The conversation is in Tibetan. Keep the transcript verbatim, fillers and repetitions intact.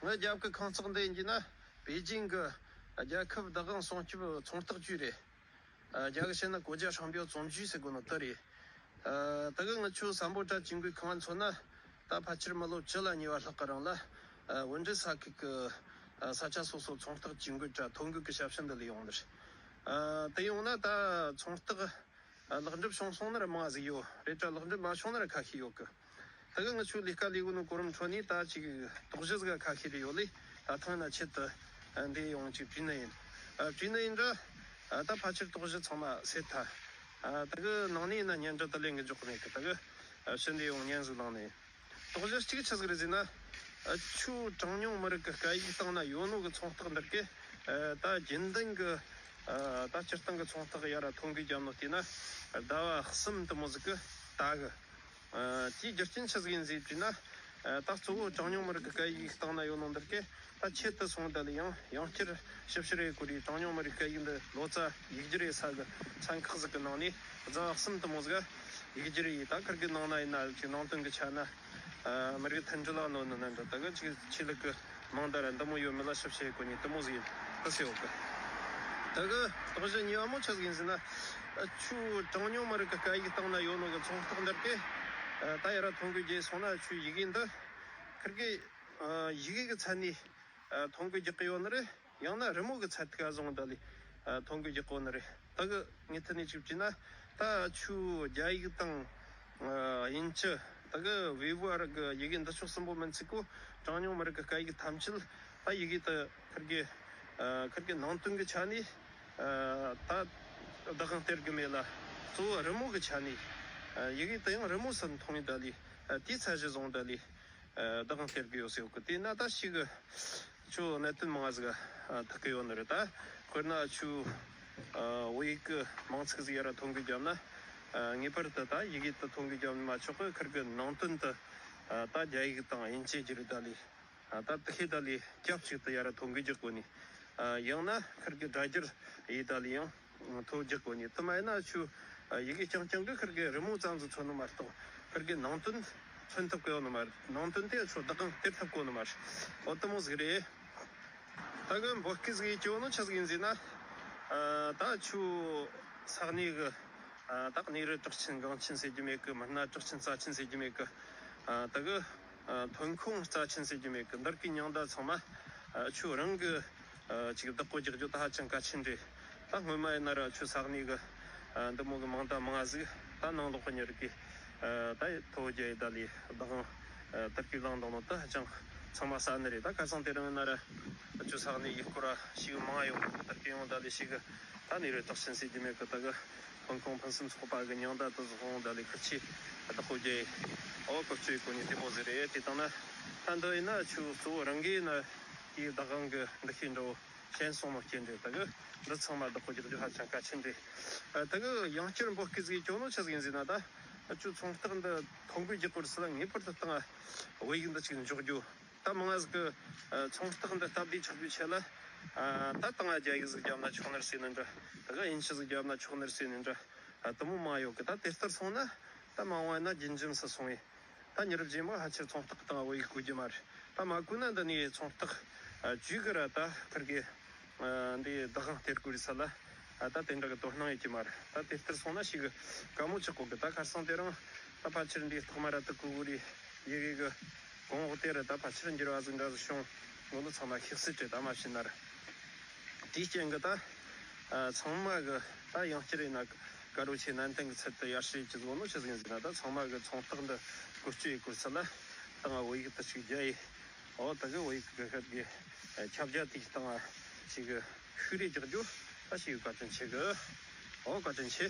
ངའི་རྒྱབ་ཀྱི་ཁང་བརྩེགས་འདི་ཡིན་གྱི་ན། པེ་ཅིང་གི་རྒྱལ་ཁབ་བདག་དབང་སྲུང་སྐྱོབ་ཚོང་རྟགས་ཅུས་རེད། ཨ། རྒྱ་གི་བཤད་ན 国家商标总局 ཟེར་གོ་ནོ་དེ་རེད། ཨ། ད་གི་ང་ཆོ་སམ་བྷོ་ཊ་ཇུས་འགོད་ཁང་ང་མཚོན་ན། ད་ཕལ་ཆེར་མི་ལོ་བཅུ་ལ་ཉེ་བ་ལྷག་གི་རིང་ལ། ཨ། དབུ་འབྱེད་ས་ཁུལ་གི། ཨ། ས་ཆ་སོ་སོ་ཚོང་རྟགས་ཇུས་འགོད་དྲ་ཐོ་འགོད་ཀྱི་ཞབས་ཞུ་འདི་ལས་ཡོང་ནི་རེད། ཨ། དེ་ཡོང་ན་ད་ཚོང་རྟགས། ཨ། ལེགས་འགྲུབ་བྱུང་སོང་ན་ར་མང་ཟིག་ཡོད་རེད་དྲ། ལེགས་འགྲུབ་མ་བྱུང་ན་ར་ཁ་ཤས་ཡོད་གི། ད་གི་ང་ཆོ་ལས་ཀ་ལས་གོ་ནོ་གོ་རིམ་ཁྲོད་ནས་ད་ཅིག་དོགས་གཞི་ཟིག་ཁ་ཤས་རེ་ཡོད་ལེ། ད་ཐེངས་ན་ཆེད་དུ། ཨ། འདི་ཡོང་ཅིག་བྲིས་ནི་ཡིན། ཨ། བྲིས་ནི་ཡིན་དྲ། ཨ། ད་ཕལ་ཆེར་དོགས་གཞི་ཚང་མ་སེལ་ཐལ། ཨ། ད་གི་ནང་ནས་ཡིན་ན་སྙན་སྒྲོན་དུ་ལེན་གི་འཇོག་གི་མེད་གི། ད་གི། ཨ། ཕྱི་འདི་ཡོང་སྙན་ཟིག་བླངས་ནས། དོགས་གཞི་གཅིག་ཆི་ཟིག་རེད་ཟེར་ན། ཨ། ཆོ་གྲངས་ཉུང་མི་རིགས་ཀྱི་སྐད་ཡིག་སྟེང་ན་ཡོད་ནོ་གི་ཚོང་རྟགས་འདི་གི། ཨ། ད་རྒྱུན་ལྡན་གི། ཨ། ད་སྤྱིར་བཏང་གི་ཚོང་རྟགས་ཡ་ར་ཐོ་འགོད་བརྒྱབ་ནོ་བལྟས་ན། ཟླ་བ་གསུམ་དུ་མོ་ཟིག་གི་ད་གི། ཨ། དེའི་རྒྱུ་རྐྱེན་ཆི་ཟིག་ཡིན་ཟེར་དུས་ན། ཨ། ད་གཙོ་བོ་གྲངས་ཉུང་མི་རིགས་ཀྱི་སྐད་ཡིག་སྟེང་ན་ཡོད་ནོ་འདི་གི། ད་ཆེད་དུ་སོང་ད་ལས་ཡང་ཡང་བསྐྱར་ཞིབ་བཤེར་ཡེ་གོ་རེ། གྲངས་ཉུང་མི་རིགས་སྐད་ཡིག་འདི་ལོ་ཙཱ་ཡིག་སྒྱུར་ཡེ་ས་གི་ཚན་ཁག་ཟིག་གི་ནང་ནས་ཟླ་བ་གསུམ་དུ་མོ་ཟིག་ཡིག་སྒྱུར་ཡེ། ད་ཁིར་གི་ནང་ན་ཡིན་ན་ཅིག་ནང་དོན་གི་ཆ་ན། ཨ། མི་རིགས་མཐུན་སྒྲིལ་ལ་གནོད་ནི་ནི་འདྲ། ད་གི་ཅིག་ཆོས་ལུགས་གི་མིང་ད་ར་འདི་མོ་ཡོད་མེད་ལ་ཞིབ་བཤེར་ཡེ་གོ་ནི་དེ་མོ་ཟིག་ཡིན། དེ་སེ་ཡོད་གི། ད་གི་དོགས་གཞི་གཉིས་པ་མོ་ཆི་ཟིག་ཡིན་ཟེར་ན། ཨ། ཆོ་གྲངས་ཉུང་མི་རིགས་ཀྱི་སྐད་ཡིག་སྟེང་ན་ཡོད་ནོ་གི་ཚོང་རྟགས་འདི་གི། ཨ། ད་ཡ་ར་ཐོ་འགོད་བརྒྱབ་སོང་ན་ཆོ་ཡི་གེ་འདི་ཁིར་གི། ཨ། ཡི་གེ་གི་ཚད་ནས། ཨ། ཐོ་འགོད་རྒྱག་གི་ཡོད་ནི་རེད། ཡང་ན་རི་མོ་གི་ཚད་ཐིག་བཟུང་ད་ལས། ཨ། ཐོ་འགོད་རྒྱག་གོ་ནི་རེད། ད་གི་ངས་ཐད་ནས་ཅིག་བྲིས་ན། ད་ཆོ་རྒྱ་ཡིག་དང་། ཨ། དབྱིན་ཇི། ད་གི་ཝེ་ཝུའུ་ཨར་གི་ཡི་གེ་འདི་ཕྱོགས་གསུམ་པོ་མིན་ཚིག་གོ། གྲངས་ཉུང་མི་རིགས་ཀྱི་སྐད་ཡིག་ཐམས་ཅད་ད་ཡི་གེ་དེ་ཁིར་གི། ཨ། ཁིར་གི་ནང་དོན་གི་ཆ་ནས། ཨ། ད་བདག་དབང་སྟེར་གི་མེད་ལ། གཙོ་བོ་རི་མོ་གི་ཆ་ནས། ཨ། ཡི་གེ་དེ་ཡང་རི་མོ་སུ་མཐོང་ཡིན་ད་ལས། ཨ། དེའི་ཚད་གཞི་བཟུང་ད་ལས། ཨ། བདག་དབང་སྟེར་གི་ཡོད་སེ་ཡོད་གི། དེས་ན་ད་ཞིག་གི་ཆོ་གནད་དོན་མང་ཟིག་ཨ། ཐུག་གི་ཡོད་ནི་རེད། ད་དཔེར་ན་ཆོ། ཨ། བོད་ཡིག་གི་མིང་ཚིག་ཟིག་ཡ་ར་ཐོ་འགོད་བརྒྱབ་ན། ཨ། ངེས་པར་དུ་ད་ཡི་གེ་དེ་ཐོ་འགོད་བརྒྱབ་ན་མ་ཆོག་གི། ཁིར་གི་ནང་དོན་དེ། ཨ། ད་རྒྱ་ཡིག་དང་དབྱིན་ཇི་བསྒྱུར་ད་ལས། ཨ། ད་དེ་ཤེས་ད་ལས་རྒྱབ་ཅིག་ཏུ་ཡ་ར་ཐོ་འགོད་རྒྱག་དགོས་ནི། ཨ། ཡང་ན་ཁིར་གི་སྒྲ་སྒྱུར་ཡེ་ད་ལས་ཡང་ཐོ་རྒྱག་དགོས་ནི། དེ་མ་ཡིན་ན་ཆོ། ཨ། ཡི་གེ་རྐྱང་རྐྱང་གི་ཁིར་གི་རི་མོ་ཙམ་ཟིག་མཚོན་ནི་མ་གཏོགས་ཁིར་གི་ནང་དོན་མཚོན་ཐུབ་གི་ཡོད་ནི་མ་རེད། ནང་དོན་དེ་ཆོ་བདག་དབང་སྟེར་ཐུབ་གོ་ནི་མ་རེད། འོ་དེ་མོ་ཟིག་རེད། ད་གི་འབོད་སྐུལ་ཟིག་ཡེ་རྒྱུ་བོ་ནི་ཆི་ཟིག་ཡིན་ཟེར་ན། ཨ། ད་ཆོ་ས་གནས་གི། ཨ། ད་གནས་རི་གྲགས་ཆེན་འགངས་ཆེན་ཟེར་རྒྱུ་མེད་གི། མི་སྣ་གྲགས་ཆེན་རྩ་ཆེན་ཟེར་རྒྱུ་མེད་གི། ཨ། ད་གི། ཨ། ཐོན་ཁུངས་རྩ་ཆེན་ཟེར་རྒྱུ་མེད་གི། འདི་གི་མིང་བརྡ་ཚང་མ། ཨ། ཆོ་རང་གི། ཨ། ཅིག་བདག་པོ་རྒྱག་རྒྱུ་ད་ཧ་ཅང་གལ་ཆེན་རེད། ད་སྔོན་མ་ཡིན་ན་ར་ཆོ་ས་གནས་གི། ཨ། འདི་མོ་གི་མིང་བརྡ་མང་ཟིག་ད་ནང་ལོགས་གི་མྱི་རིགས་གི། ཨ། ད་ཐོ་རྒྱག་ཡེ་ད་ལས་བདག་དབང་། ཨ། དེབ་སྐྱེལ་བླངས་བཏང་ནོ་ད་ཧ་ཅང་ཚང་མ་གསལ་ནི་རེད། ད་ཁ་སང་དེ་རིང་ཡིན་ན་ར་ཆོ་ས་གནས་ཡུལ་སྐོར་ར་ཞིག་མང་ཡོང་གི། དེབ་སྐྱེལ་ཡོང་ད་ལས་ཞིག་གི། ད་གནས་རི་གྲགས་ཆེན་ཟེར་རྒྱུ་མེད་གི། ད་གི་ཐོན་ཁུངས་ཕུན་སུམ་ཚོགས་པ་གི་མིང་བརྡ་དེ་ཚོ་ཧོང་ད་ལས་ཁིར་ཆོས་བདག་པོ་རྒྱག་ཡེ། ཨོ་བཀོལ་སྤྱོད་ཡེ་གོ་ནི་དེ་མོ་ཟིག་རེད། དེ་ལྟ་ན་ད་འདི་ཡིན་ན་ཆོ་གཙོ་བོ་རང་གི་ཡིན་ན་དེའི་བདག་དབང་གི་འདུ་ཤེས་འདྲ་བོ་ཞན་སོང་ནོ་རྐྱེན་རེད། ད་གི་འདི་ཚང་མ་བདག་པོ་རྒྱག་རྒྱུ་ཧ་ཅང་གལ་ཆེན་རེད། ཨ། ད་གི་ཡང་བསྐྱར་འབོད་སྐུལ་ཟིག་ཡེ་རྒྱུ་བོ་ནི་ཆི་ཟིག་ཡིན་ཟེར་ན། ད་ཆོ་ཚོང་རྟགས་འདི་ཐོ་འགོད་རྒྱག་གོ་རེ་སི་ལ་ངེས་པར་དུ་སྟེང་བོད་ཡིག་འདི་ཅིག་འཇོག་རྒྱུ། ད་མང་ང་ཟིག་གི། ཨ། ཚོང་རྟགས་འདི་སྟབས་བདེ་ཆགས་རྒྱུའི་ཆེད་ལ། ཨ། ད་སྟེང་ང་རྒྱ་ཡིག་ཟིག་བརྒྱབ་ན་ཆོག་ནི་རེད་ཟེར་ནི་འདྲ། ད་གི་དབྱིན་ཇི་ཟིག་བརྒྱབ་ན་ཆོག་ནི་རེད་ཟེར་ནི་འདྲ། ཨ། དེ་མོ་མང་ཡོད་གི། ད་དེ་ལྟར་སོང་ན་ད་མ་འོངས་ན་རྒྱུན་འབྱམས་སུ་སོང་བས། ད་མྱི་རབས་རྗེས་མ་ཕལ་ཆེར་ཚོང་རྟགས་སྟེང་བོད་ཡིག་བཀོལ་རྒྱུ་མ་རེད། ད་མ་བཀོལ་ན་འདི་ནས་ཚོང་རྟགས། ཨ། ཅུས་གི་ར་ད་ཁིར་གི། ཨ། འདི་བདག་དབང་སྟེར་དགོས་རེད་ས་ལ། ཨ། ད་དེ་འདྲ་གི་དོ་སྣང་ཡོད་ཀྱི་མ་རེད། ད་དེ་ལྟར་སོང་ན་ཞིག་གི་དཀའ་མོ་ཆགས་གོ་གི། ད་ཁ་སང་དེ་རིང་ད་ཕལ་ཆེར་འདི་ཐོག་མ་ར་དེ་བཀོལ་དགོས་རེད། ཡི་གེ་གི་གོང་འོག་དེ་ར་ད་ཕལ་ཆེར་འགྱུར་བ་ཟིག་འདྲ་ཟིག་བྱུང་ནོ་ཚང་མ་ཤེས་གསལ་རེད། ད་མ་བྱས་ན་ར། དེའི་རྐྱེན་གི་ད། ཨ། ཚང་མ་གི་ད་ཡང་བསྐྱར་ཡིན་ན་གལ་ཆེ་ནན་ཏན་གི་ཚུལ་དུ་ཡར་ཞུ་ཡེ་རྒྱུ་བོ་ནི་ཆི་ཟིག་ཡིན་ཟེར་ན། ད་ཚང་མ་གི་ཚོང་རྟགས་འདི་བཀོལ་སྤྱོད་ཡེ་གོ་རེ་སི་ལ་སྟེང་བོད་ཡིག་དེ་ཅིག་བརྒྱབ་ཡེ། ཨོ། ད་གི་བོད་ཡིག་གི་ཁ་གི་ཁྱབ་རྒྱ་དེའི་སྟེང་ཞིག་གི་ཤུགས་རེ་རྒྱག་རྒྱུ་ད་ཞིག་བཀའ་དྲིན་ཆེ་གི། ཨོ། བཀའ་དྲིན་ཆེ།